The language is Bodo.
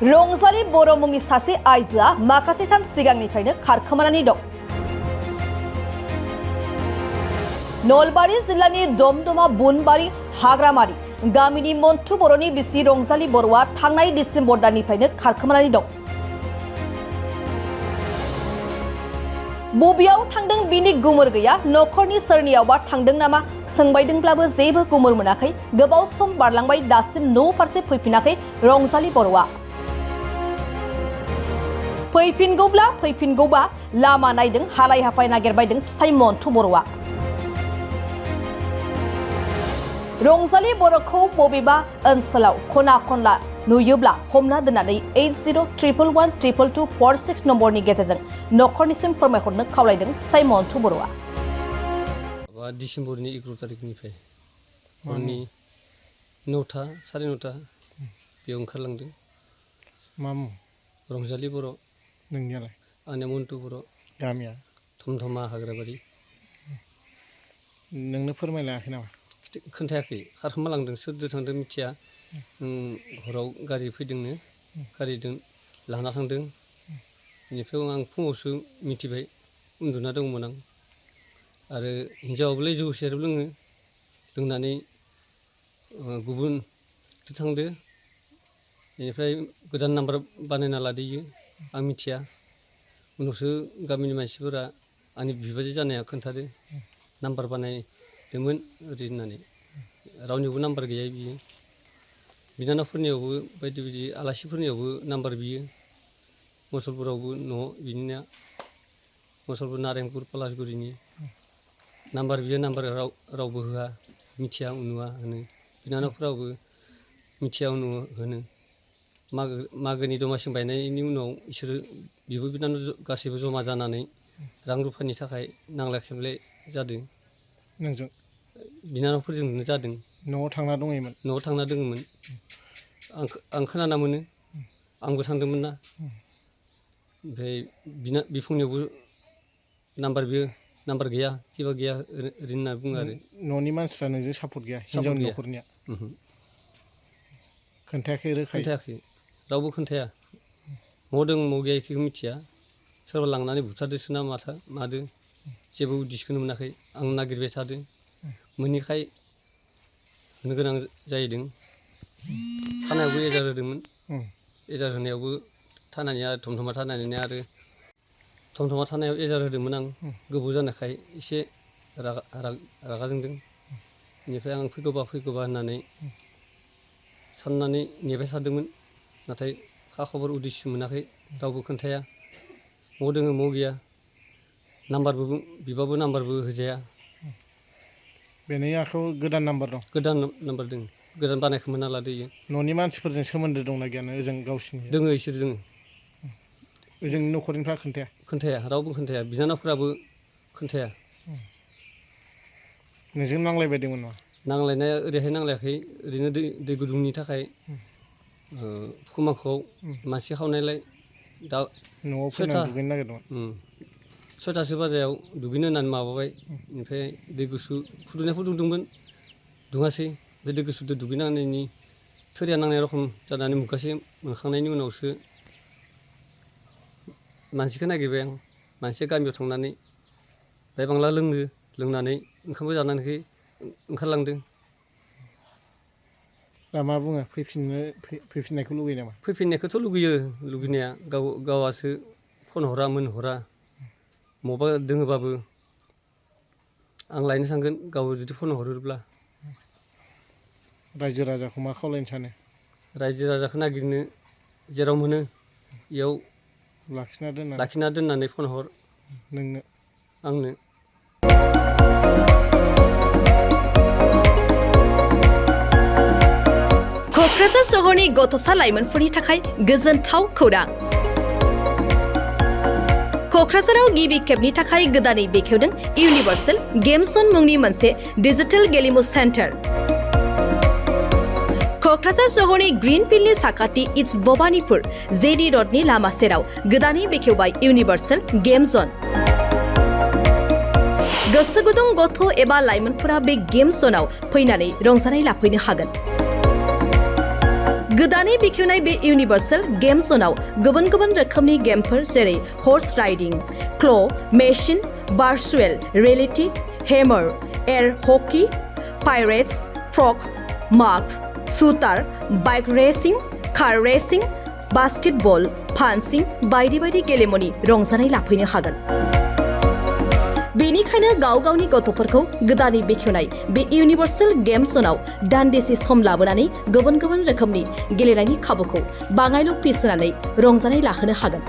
रंजालि बर' मुंनि सासे आइजोआ माखासे सान सिगांनिफ्रायनो खारखोमानानै दं। नलबारि जिल्लानि धमधमा बुनबारि हाग्रामारि गामिनि मन्टु बर'नि बिसि रंजालि बर'आ थांनाय डिसेम्बर दाननिफ्रायनो खारखोमानानै दं। बबेयाव थांदों बिनि गुमुर गैया। नखरनि सोरनियावबा थांदों नामा सोंबायदोंब्लाबो जेबो गुमुर मोनाखै। गोबाव सम बारलांबाय, दासिम न' फारसे फैफिनाखै रंजालि बर'आ। फैफिनगौबा लामा नायदों, हालाय हाफाय नागिरबायदों फिसाय मन्टु बर'आ। रंजालि बर'खौ बबेबा ओनसोलाव खना खनला नुयोब्ला हमना दोननानै 8011112246 नम्बरनि गेजेरजों नखरनिसिम फोरमायहरनो खावलायदों फिसाय मन्टु बर'आ। डिसेम्बरनि 11 तारिखनिफ्राय हरनि 9टा 9:30 बेयाव ओंखारलांदों। मा मुं? रंजालि बर'। नोंनियालाय? आंनिया मन्टु बर'। गामिया? धमधमा हाग्राबारि। नोंनो फोरमायलायाखै नामा? खोन्थायाखै, खारखोमालांदों। सोरदो थांदों मिथिया। हराव गारि फैदोंनो, गारिजों लाना थांदों। बेनिफ्राय आं फुङावसो मिथिबाय, उन्दुना दंमोन आं। आरो हिन्जावाबोलाय जौ सेरेब लोङो, लोंनानै गुबुन थांदो। बेनिफ्राय गोदान नाम्बार बानायना लादोयो, आं मिथिया। उनावसो गामिनि मानसिफोरा आंनि बिबाजै जानाया खोन्थादो, नाम्बार बानायदोंमोन ओरै होननानै। रावनियावबो नाम्बार गैया बियो। बिनानावफोरनियावबो बायदि बायदि आलासिफोरनियावबो नाम्बार बियो। मुसलपुरावबो न' बिनिया, मुसलपुर नारेंपुर पलासगुरिनि नाम्बार बियो। नाम्बार रावबो होआ, मिथिया उनुवा होनो। बिनानावफोरावबो मिथिया उनुवा होनो। मागोनि दमासि बायनायनि उनाव बिसोरो बिब' बिनानाव गासैबो जमा जानानै रां रुफानि थाखाय नांलाय खमलाय जादों। नोंजों? बिनानावफोरजोंनो जादों। न'आव थांना दङमोन? न'आव थांना दङमोन। आं खोनाना मोनो, आंबो थांदोंमोन ना। ओमफ्राय बिफंनियावबो नाम्बार बियो, नाम्बार गैया, किबा गैया ओरै होनना बुङो आरो। न'नि मानसिफ्रा नोंजों सापर्ट गैया? हिन्जावनि न'खरनिया खोन्थायाखै? रोखायै खोन्थायाखै, रावबो खोन्थाया। मौ दं मौ गैया बेखौ मिथिया। सोरबा लांनानै बुथारदोसो ना मादो, जेबो उदिसखौनो मोनाखै। आं नागिरबाय थादों, मोनैखाय होनो गोनां जाहैदों। थानायावबो एजार होदोंमोन। एजार होनायावबो थानानिया धमधमा थानानिया आरो धमधमा थानायाव एजार होदोंमोन आं। गोबाव जानायखाय एसे रागा जोंदों। बेनिफ्राय आं फैगौबा होननानै साननानै नेबाय थादोंमोन। नाथाय खा खबर उदिस मोनाखै, रावबो खोन्थाया। मौ दोङो मौ गैया, नाम्बारबो बिबाबो नाम्बारबो होजाया। बेनि आखायाव गोदान नाम्बार दं? गोदान नाम्बार दङ, गोदान बानायखोमाना लादो इयो। न'नि मानसिफोरजों सोमोन्दो दंना गैया ओजों गावसिनि? दोङो, इसोर दोङो। ओजों न'खरनिफ्रा खोन्थाया? खोन्थाया, रावबो खोन्थाया। बिनानावफोराबो खोन्थाया। नोंजों नांलायबायदोंमोन नामा? नांलायनाया ओरैहाय नांलायाखै, ओरैनो दै गुदुंनि थाखाय खुमाखौ मानसि खावनायलाय दा न'आव फैनानै दुगैनो नागिरदोंमोन? 6टासो बाजायाव दुगैनो होननानै माबाबाय। ओमफ्राय दै गुसु फुदुंनाया फुदुंदोंमोन, दुङासै। बे दै गुसुजों दुगैनांनायनि थोरिया नांनाय रखम जानानै मुगासे मोनखांनायनि उनावसो मानसिखौ नागिरबाय आं। मानसिया गामियाव थांनानै बाय बांला लोंनानै ओंखामबो जानानै ओंखारलांदों। दा मा बुङो? फैफिननायखौ लुगैयो नामा? फैफिननायखौथ' लुगैयो, लुगैनाया। गावासो फन हरा मोनहरा। मबा दोङोबाबो आं लायनो थांगोन, गाव जुदि फन हरोब्ला। रायजो राजाखौ मा खावलायनो सानो? रायजो राजाखौ नागिरनो जेराव मोनो बेयाव लाखिना दोननानै फन हर नोंनो, आंनो। क'क्राझार सहरनि गथ'सा लाइमोनफोरनि थाखाय गोजोनथाव खौरां। क'क्राझाराव गिबि खेबनि थाखाय गोदानै बेखेवदों इउनिभार्सेल गेम जन मुंनि मोनसे डिजिटेल गेलेमु सेन्टार। क'क्राझार सहरनि ग्रीन फिल्डनि साखाथि इट्स भबानिपुर जेडि रडनि लामा सेराव गोदानै बेखेवबाय इउनिभार्सेल गेम जन। गोसो गुदुं गथ' एबा लाइमोनफोरा बे गेम जनाव फैनानै रंजानाय लाफैनो हागोन। गोदानै बेखेवनाय बे इउनिभार्सेल गेम ज'नाव गुबुन गुबुन रोखोमनि गेमफोर जेरै horse riding, claw', machine, virtual reality, hammer, air hockey, pirates, frog, माग, shooter, bike racing, car racing, basketball, punching बायदि बायदि गेलेमुनि रंजानाय लाफैनो हागोन। बेनिखायनो गाव गावनि गथ'फोरखौ गोदानै बेखेवनाय बे इउनिभार्सेल गेम ज'नाव दान्दिसे सम लाबोनानै गुबुन गुबुन रोखोमनि गेलेनायनि खाबुखौ बाङायल' फिस होनानै रंजानाय लाहोनो हागोन।